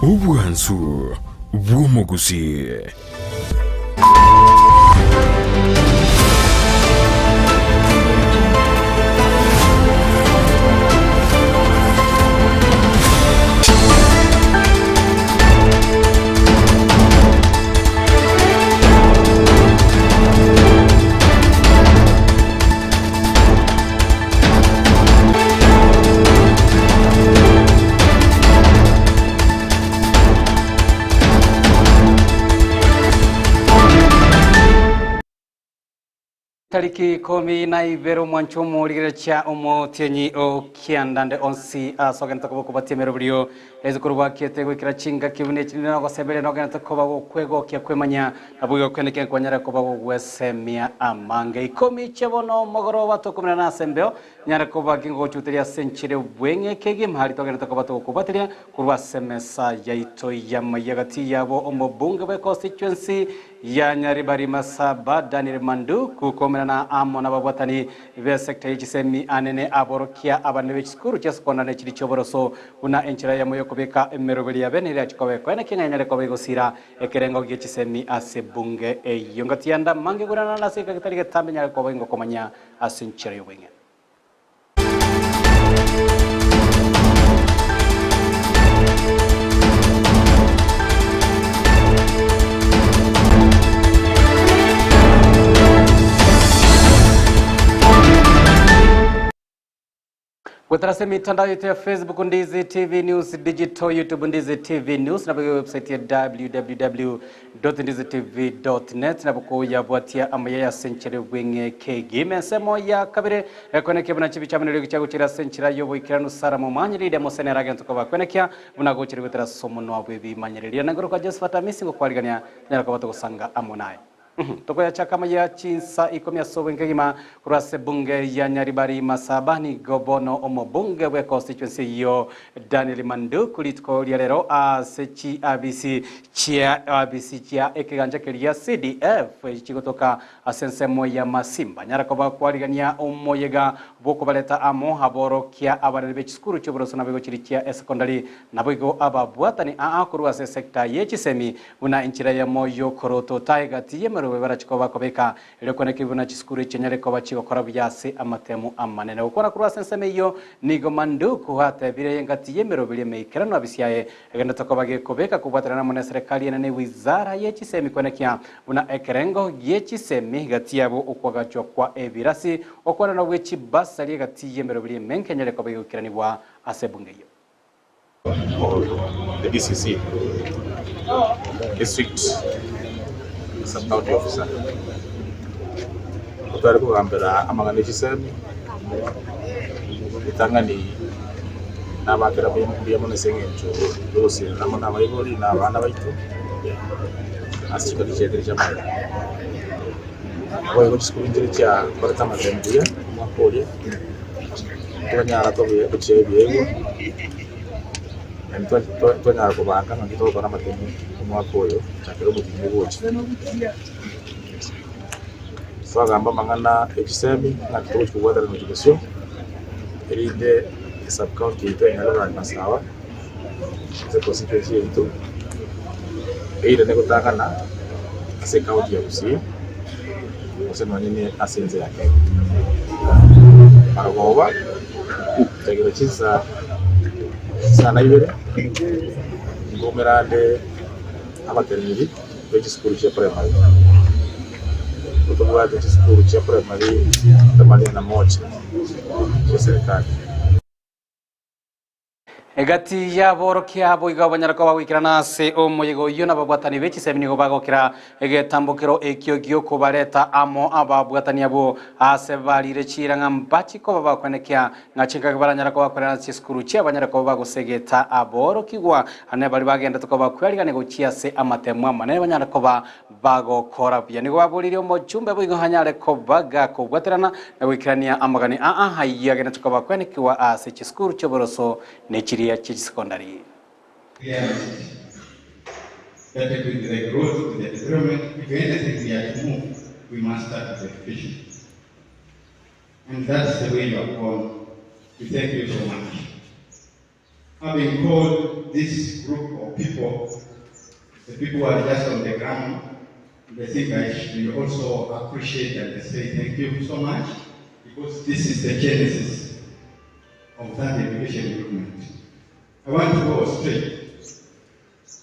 Obwansu bw'omogusii. Tariki ikomi na ibere omwancho omorigereria omotienyi o kianda nde onsi ase ogento koba okobatia emeroberio ase korwa bwakiete goikera chingaki buna echi ninde nogosemeria nogento koba gokwegokia kwemanya Naboigo kende kenkonyare koba gogwesemia amange. Ikomi chia bono omogoroba tokomerana ase embeo, nyare koba gingogochuteria ase enchera y'obweng'e kegima aria togenderete koba togokobwateria korwa ase emesa yaito y'amaiga gati yabo omobunge bwe constituency ya Nyaribari Masaba Daniel Manduku komerana amo nababwatani be sector ye chisemi anene aborokia abanene be chisukuru chia secondary ne chiri chioboroso buna enchera eyemo yokobeka emeroberi yabe nere yachi koba ekoena ki ng'a enyare koba egosira Ekerengo gie chisemi ase ebunge eyio ngatianda mange goiranana ase egeka getari getambe nyare koba ingokomanya ase enchera y'obweng'e. Goetera ase emitandao yaito ya Facebook Ndizi TV News Digital, YouTube Ndizi TV News, nabo igo ewebsite ya www.ndizitv.net nabo koyabwatia amaya ase enchera y'obweng'e kegima. Ensemo ya kabere ekwenekia buna chibi chiabo neriogi chiagochire ase enchera y'oboikeranu Sara Momanyi Lydia Mosene aragento koba akwenekia buna agochire goetera ase omonwa bw'ebimanyereria. Nengoro kwa Josephat Amisi ngokwarigania nyara koba togosanga amo naye. Tokoyachaka amaya chinsa ikomi ase obwenkegima korwa ase ebunge ya Nyaribari Masaba nigo bono omobunge bwe constituency eyio Daniel Manduku rituko ria rero ase chiabisi chia abisi chia ekegancha keria CDF chigotoka ase ensemo ya Masimba nyara koba kwarigania omoyega bwokobareta amo aborokia abanene be chisukuru chioboroso naboigo chiri chia esecondary naboigo ababwatani aa korwa ase esector ye chisemi Buna enchera eyemo y'okorotota egati y'emerobo ebarachi koba kobeka, erio kwenekigwe buna chisukuru echianyare koba chigokora buya ase amatemu amanene. Gokwana korwa ase ensemo eyio, nigo Manduku atebire engati y'emeroberi emeikeranu abisi aye egenderete koba gekobeka kobwaterana amo neserekari enene wizara ye chisemi kwenekia buna ekerengo gie chisemi gati yabo okwagachwa kwa ebirasi okwananwa gwe chibasari egati y'emeroberi emenke enyare koba egoikeranigwa ase ebunge eyio. The DCC, District Sub County Officer, otare kogambera amang'ana echisemi, ritang'ani nabakera mbuya mono ase eng'encho yogosirana amo na abaibori na abana baito ase chingaki chiaito chi'amaya. Boigo chisukuru nchire chiakorete amatemu buya omwaka oria. Twanyara gochia ebiegwa, naende twanyara kobanga naki togokora amatemu omwaka oyo gochakera omotienyi ogocha. Twagamba amang'ana ya chisemi naki togochia kobwatana gochia bosio, erinde esub county yaito enyare korara sawa, ase econstituency yaito, eirane gotang'ana ase ecounty ya Gusii. Gose nonye ne ase ense ya Kenya. Marogoba chagera chinsa sana ibere nkoumera ande abateneneri be chisukuru chia primary. Tobwate chisukuru chia primary themanini na moja chia serikali. Egati y'aborokia boigo banyare koba goikerana ase omoyega oyio nababwatani be chisemi nigo bagokera egetambokero ekio gi'okobareta amo ababwatani abwo aase barire chiira ng'a mbachi koba bakwenekia ng'a chingaki baranyare koba bakorera ase chisukuru chiabo banyare koba bagosegeta aborokigwa ane baria bagenderete koba bakwearigania gochia ase amatemo amanene banyare koba Bagokora buya. Nigo baboririe omochumbe boigo anyare koba gakobwaterana na goikerania amagani aa ayio agenete koba kwenekigwa ase chisukuru chi'oboroso ne chiria chie chisekondari. Started with the growth, with the development. If anything we are to move, we must start with education. And that's the way you are born. We thank you so much. Having called this group of people, the people who are just on the ground, and I think I should also appreciate and say thank you so much because this is the genesis of that education movement. I want to go straight.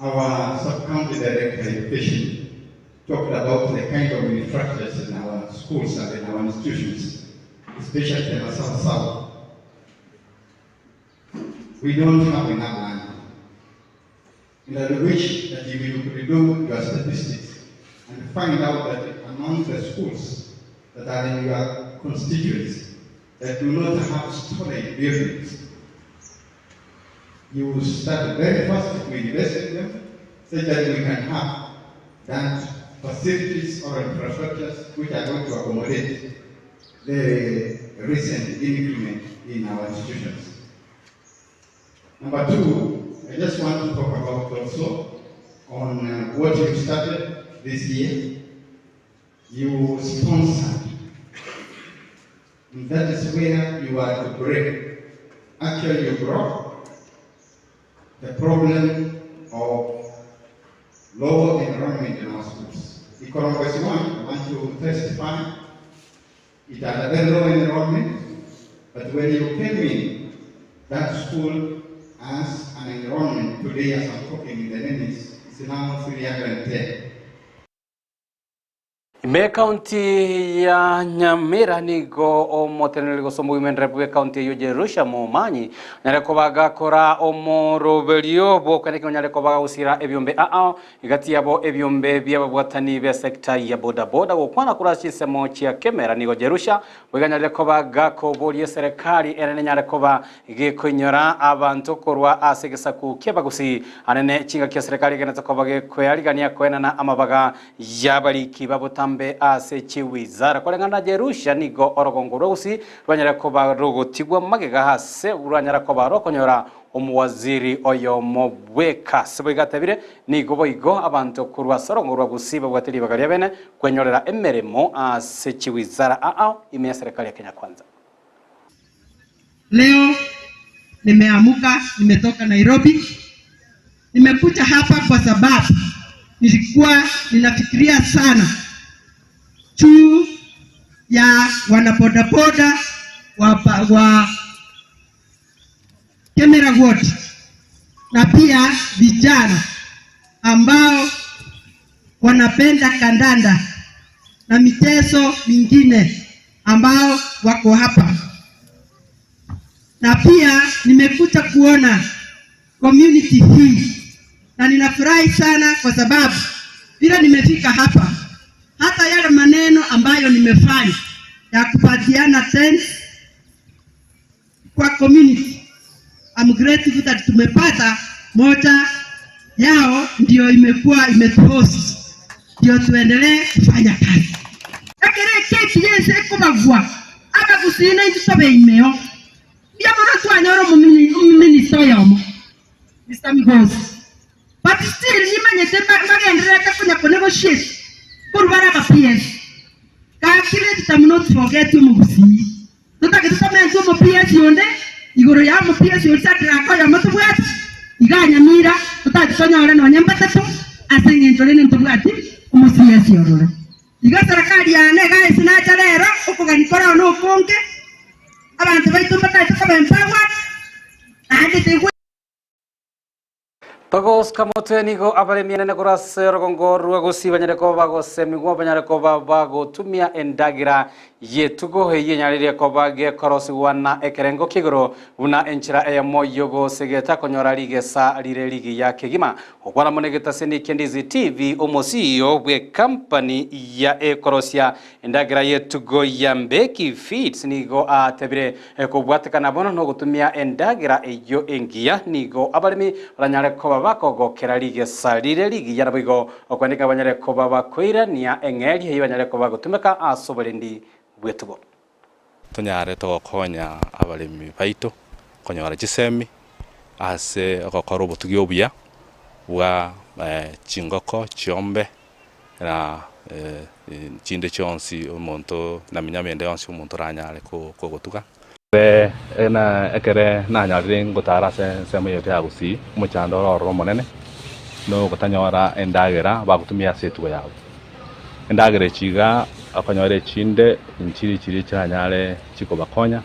Our sub-county director education talked about the kind of infrastructures in our schools and in our institutions, especially the Masawa South. We don't have enough land. And I wish that you could do your statistics and find out that among the schools that are in your constituency that do not have storage buildings, you will start very fast to invest in them such that we can have that facilities or infrastructures which are going to accommodate the recent increment in our institutions. Number two, I just want to talk about also on what you started this year. You sponsored. And that is where you are to break. Actually, you broke the problem of low enrollment in our schools. Ikorongosi 1, I want to testify, it had a very low enrollment, but when you came in, that school has an enrollment today, as I'm talking in the minutes, it's now 310. Ime ekaunti ya Nyamira nigo omoteneneri gose omogimendereri bw'ekaunti eyio Jerusha Momanyi onyare koba gakora omoroberio bw'okweneki onyare koba gagosira ebiombe ao egati yabo ebiombe bi'ababwatani b'esecta ya boda boda gokwana korwa ase chinsemo chia Kemera nigo Jerusha boigo anyarire koba gakoboria eserekari ere nenyare koba gekoinyora abanto korwa ase egesaku ki'abagusii anene chingaki eserekari egenete koba gekoearigania koenana amabaga Y'abariki ba botambe ase chiwizara. Koreng'ana na Jerusha nigo orogongo rwa Gusii rwanyare koba rogotigwa magega ase rwanyara koba rokonyora omowaziri oyomo bweka. Ase boigo atebire, Nigo boigo abanto korwa ase orogongo rwa Gusii babwate ribaga ria bene kwenyorera emeremo ase chiwizara ao ime ya serikali ya Kenya Kwanza. Leo nimeamuka, nimetoka Nairobi, nimekuja hapa kwa sababu nilikuwa ninafikiria sana juu ya wanabodaboda wa, wa Kemera Ward na pia vijana ambao wanapenda kandanda na michezo mingine ambao wako hapa, na pia nimekuja kuona community hii na ninafurahi sana kwa sababu vile nimefika hapa, hata yale maneno ambayo nimefanya ya kupatiana tents kwa community, I'm grateful that tumepata moja yao ndio imekuwa imetuhost ndio tuendelee kufanya kazi. Ekero ekeki y'ense ekobagwa, abagusii naintwe tobe imeo. Mbuya mono twanyora omominista oyomo, Mister Migosi, but still nimanyete mbagendererete konya konegotiate korwa bare aba PS. Gaki let them not forget omogusii. Totagete tomentwe omo PS onde igoro ya omo PS oria Shadrack oyomo tobwati igaa Nyamira totachi tonyore nonye mbatato ase eng'encho rende ntobwati omo CS ororo. Igo eserekari yane igaa ase nacha rero okogania koreo nokonge abanto baito mbatagete koba empowered naende tigwe. Togosuka motwe nigo abaremi anene korwa ase orogongo rwa Gusii banyare koba bagosemigwa banyare koba bagotumia endagera y'etugo eyio enyaririe koba gekorosigwa na ekerengo kia igoro buna enchera eyemo y'ogosegeta konyora rigesa rire rigiya kegima. Gokwana mono egetaseni kia Ndizi TV omosiyo bw'ecompany ya ekorosia Endagera y'etugo ya Mbeki Feeds nigo atebire kobwatekana bono nogotumia endagera eyio engiya nigo abaremi baranyare koba bakogokera rigesa rire rigiya naboigo okwandika banyare koba bakoirania eng'eria eyio banyare koba bagotumeka ase oborendi bw'etugo. Tonyare togokonya abaremi baito konyora chisemi ase ogokora obotugi obuya bwa chingoko, chiombe na chinde chionsi omonto na eminyama ende yonsi omonto oranyare kogotuga. Ekere nanyarire ngotara ase ensemo yaito ya Gusii, omochando ore ororo omonene nogotanyora endagera bagotumia ase etugo yabo. Endagera echi iga okonyora echinde nchiri chiria chiranyare chikobakonya,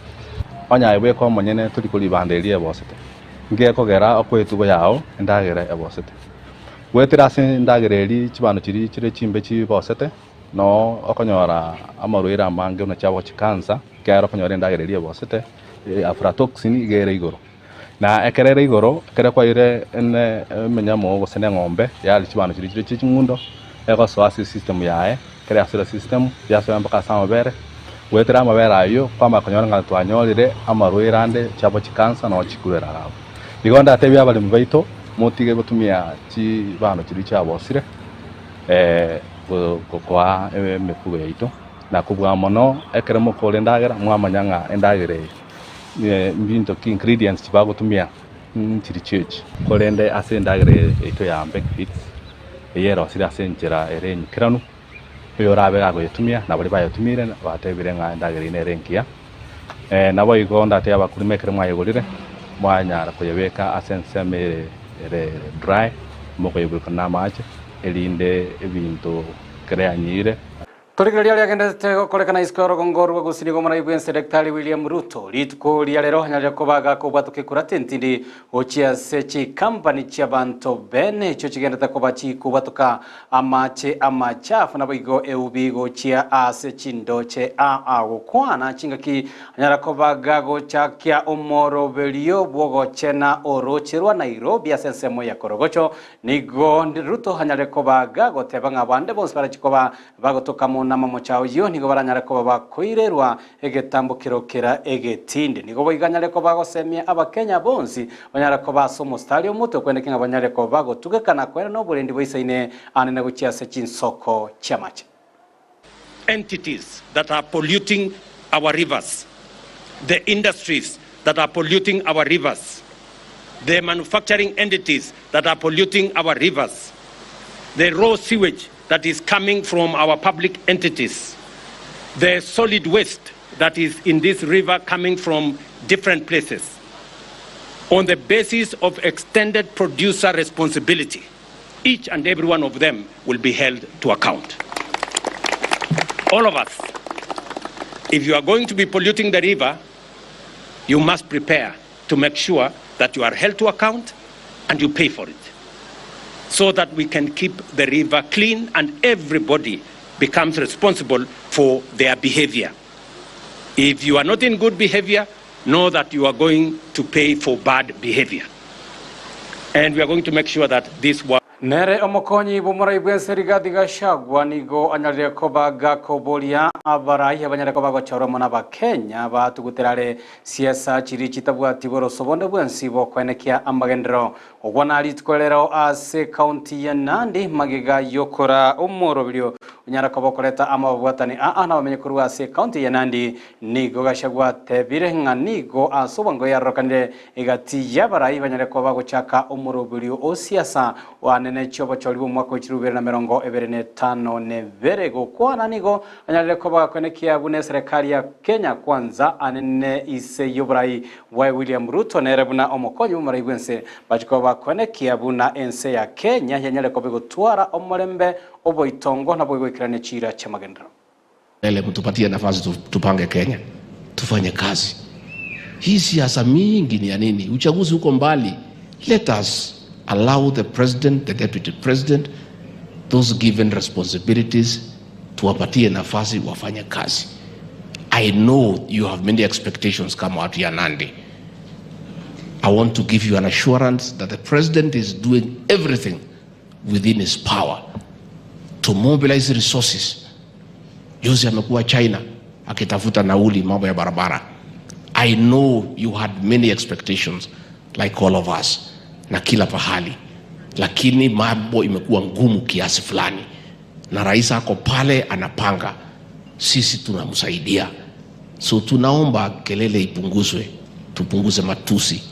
onye aye bweka omonyene tori koribanda eria ebosete, ngekogera okoa etugo yao endagera ebosete. Goetera ase endagera eria chibando chiria chire chimbe chibosete. Noo okonyora amarwaire amange buna chiabo chikansa, ekiagera okonyora endagera eria ebosete, aflatoxin iga ere igoro. Na ekero ere igoro, ekero kwaire ene emenyama gose na eng'ombe, yaria chibando chiria chire chie ching'undo, egosoa ase esystem yaye, ekero yasoire ase esystem, yasoa mpaka ase amabere, goetera amabere aywo, kwamanya konyora ng'a twanyorire amarwaire ande chiabo chikansa noo chikurera abwo. Igo ndatebie abaremi baito, motige gotumia chibando chiria chiabosire. Gokoa emefugo yaito, na kobua mono ekero mokora endagera mwamanya ng'a endagera eye mbinto ki ingredients chibagotumia nchiri chiechi. Korende ase endagera yaito ya Mbeki Feeds eye erosire ase enchera ere enyikeranu, oyorabe gakoyetumia na baria bayetumire batebire ng'a endagera eyio nere engiya. Naboigo ndatebie abakurima ekero mwayegorire, mwanyara koyebeka ase ensemo ere ere dry, mokoyeburukana namache, erinde ebinto ekero yanyiire. Torigereria aria agendererete gokorekana isiko y'orogongo rwa Gusii nigo omorai bw'ense Daktari William Ruto rituko ria rero anyarire koba gakobwatoka ekurata entindi gochia ase chikampani chi'abanto bene echio chigendererete koba chikobwatoka Amache amachafu naboigo eubi gochia ase chindoche aa gokwana chingaki anyara koba gagochakia omoroberio bw'ogochena oroche rwa Nairobi ase ensemo ya Korogocho. Nigo Ruto anyare koba gagoteba ng'a abande bonsi barachi koba bagotoka mo namamocha oyio nigo baranyare koba bakoirerwa egetambokero kera egetindi. Nigo boigo anyare koba agosemia Abakenya bonsi banyare koba ase omostari omotwe kweneki ng'a banyare koba bagotugeka na koena noborendi boisaine anene gochia ase chinsoko chi'amache. Entities that are polluting our rivers, the industries that are polluting our rivers, the manufacturing entities that are polluting our rivers, the raw sewage that is coming from our public entities, the solid waste that is in this river coming from different places, on the basis of extended producer responsibility, each and every one of them will be held to account. All of us, if you are going to be polluting the river, you must prepare to make sure that you are held to account and you pay for it so that we can keep the river clean and everybody becomes responsible for their behavior. If you are not in good behavior, know that you are going to pay for bad behavior. And we are going to make sure that this works. Nere omokonyi bw'omorai bw'ense Rigathi Gachagua nigo anyarire koba gakoboria abarai abanyare koba gochorwa mono Abakenya batugutera are siasa chiria chitabwati boroso bonde bwensi bokoenekia amagenderero. Ogwo narituko rero ase ekaunti ya Nandi magega yokora omoroberio onyara koba okoreta amabwatani aa nabamenyi korwa ase ekaunti ya Nandi. Nigo Gachagua atebire ng'a nigo ase obwango yarorekanire egati y'abarai banyare koba bagochaka omoroberio o siasa oanene chi'obochori bw'omwaka o 2025. Gokwana nigo anyarire koba gakoenekia buna eserekari ya Kenya Kwanza anene ise y'oborai bwaye William Ruto nere buna omokonyi bw'omorai bw'ense bache koba bakoenekia buna ense ya Kenya yanyare koba egotwara omorembe, oboitongo na boigoikerania chiira chi'amagenderero. Mbele mtupatie nafasi tupange Kenya, tufanye kazi. Hii siasa mingi ni ya nini? Uchaguzi uko mbali. Let us allow the president, the deputy president, those given responsibilities, tuwapatie nafasi wafanye kazi. I know you have many expectations kama watu ya Nandi. I want to give you an assurance that the president is doing everything within his power to mobilize resources. Juzi amekuwa China akitafuta nauli mambo ya barabara. I know you had many expectations like all of us na kila pahali, lakini mambo imekuwa ngumu kiasi fulani, na rais ako pale anapanga, sisi tunamsaidia. So tunaomba kelele ipunguzwe, tupunguze matusi,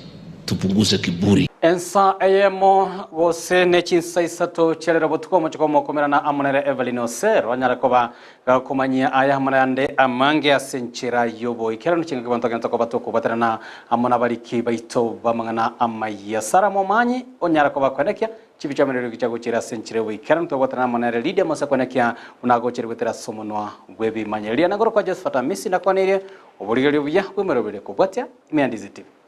tupunguze kiburi. Ensa eyemo gose ne chinsa isato chiarero botuko omochoko omokomerana amo nere Evelyn Osero anyare koba gakomanyia aya amo nayande amange ase enchera y'oboikeranu chingaki bono togento koba tokobwaterana amo nabariki baito b'amang'ana amayia. Sarah Momanyi onyare koba kwenekia chibicha amo neriogi chiagochera ase enchera y'oboikeranu tobwaterana amo nere Lydia Mose kwenekia buna agochera goetera ase omonwa bw'ebimanyereria. Nagoro kwa Josephat Amisi nakwaneirie oborigereria obuya bw'emeroberi kobwatia ime ya Ndizi TV.